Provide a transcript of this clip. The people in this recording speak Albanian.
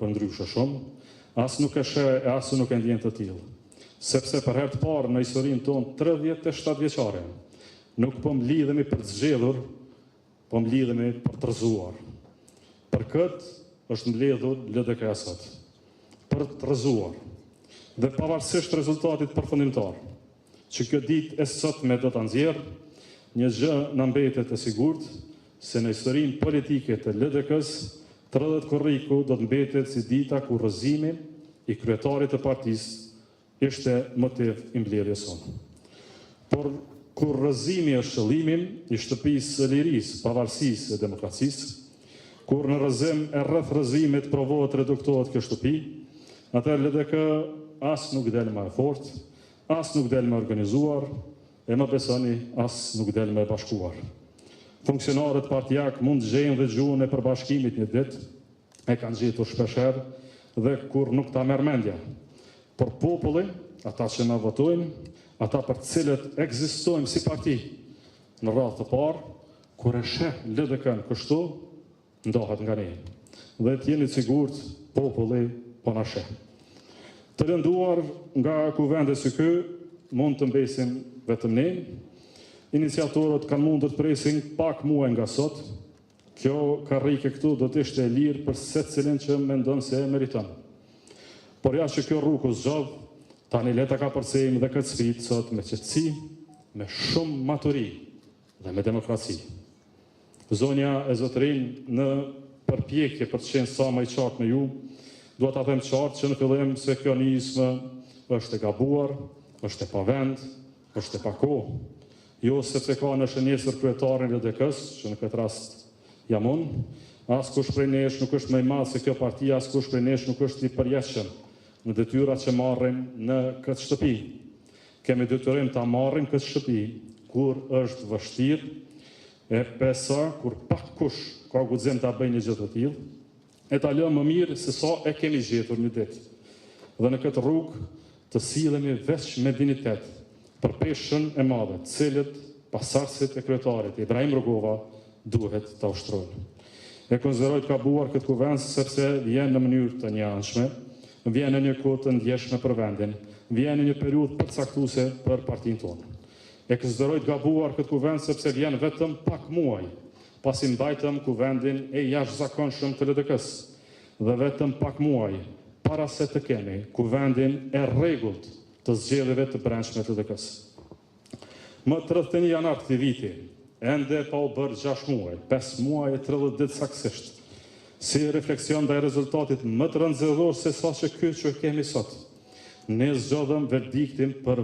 Përndryshe shumë, as nuk e sheh e as nuk e ndjen të tillë. Sepse për herë të parë në historinë tonë 37 vjeçare, nuk po mblidhemi për të zgjedhur, po mblidhemi për të rrëzuar. Për këtë është mbledhur LDK-ja sot. Për të rrëzuar. Dhe pavarësisht rezultatit përfundimtar, që kjo ditë e sotme do ta nxjerrë, një gjë na mbetet e sigurt, se në historinë politike të LDK-së, 30 korriku do të mbetet si dita kur rrëzimi i kryetarit të partisë ishte motiv i mbledhjes sonë. Por, kur rrëzimi është qëllimi i shtëpisë së lirisë, pavarësisë e demokracisë, kur në rrëzim e rreth rrëzimit provohet të reduktohet kjo shtëpi, atëherë LDK as nuk del më e fortë, as nuk del më e organizuar, e më besoni, as nuk del më e bashkuar. Funksionarët partiak mund të gjejnë dhe gjuhën e përbashkimit një ditë, e kanë gjetur shpeshherë dhe kur nuk ta merr mendja. Por populli, ata që na votojnë, ata për të cilët ekzistojmë si parti, në radhë të parë, kur e sheh LDK-në kështu, ndahet nga ne. Dhe të jeni të sigurt, populli po na sheh. Të lënduar nga kuvende si ky, mund të mbesim vetëm ne. Iniciatorët kanë mundur të presin pak muaj nga sot. Kjo karrike këtu do të ishte e lirë për secilin që mendon se e meriton. Por ja që kjo rrugë u zgjodh, tani le ta kapërcejmë dhe këtë sfidë sot me qetësi, me shumë maturi dhe me demokraci. Zonja e zotërinj, në përpjekje për të qenë sa më i qartë me ju, dua ta them qartë që në fillim se kjo nismë është e gabuar, është e pavend, është e pakohë. Jo sepse ka në shënjestër kryetarin e LDK-së, që në këtë rast jam unë, askush prej nesh nuk është më i madh se kjo parti, askush prej nesh nuk është i përjetshëm në detyrat që marrim në këtë shtëpi. Kemi detyrim ta marrim këtë shtëpi kur është vështirë, e besa kur pak kush ka guxim ta bëjë një gjë të tillë, e ta lëmë më mirë se sa e kemi gjetur një ditë. Dhe në këtë rrugë të sillemi veç me dinjitet për peshën e madhe, të cilët pasardhësit e kryetarit Ibrahim Rugova duhet ta ushtrojnë. E konsideroj të gabuar këtë kuvend sepse vjen në mënyrë të njëanshme, vjen në një kohë të ndjeshme për vendin, vjen në një periudhë përcaktuese për partinë tonë. E konsideroj të gabuar këtë kuvend sepse vjen vetëm pak muaj pasi mbajtëm kuvendin e jashtëzakonshëm të LDK-së dhe vetëm pak muaj para se të kemi kuvendin e rregullt të zgjedhjeve të brendshme të LDK-së. Më 31 janar të këtij viti, ende pa u bërë 6 muaj, 5 muaj e 30 ditë saktësisht, si refleksion ndaj rezultatit më të rëndë zgjedhor se sa që ky që kemi sot. Ne zgjodhëm verdiktin për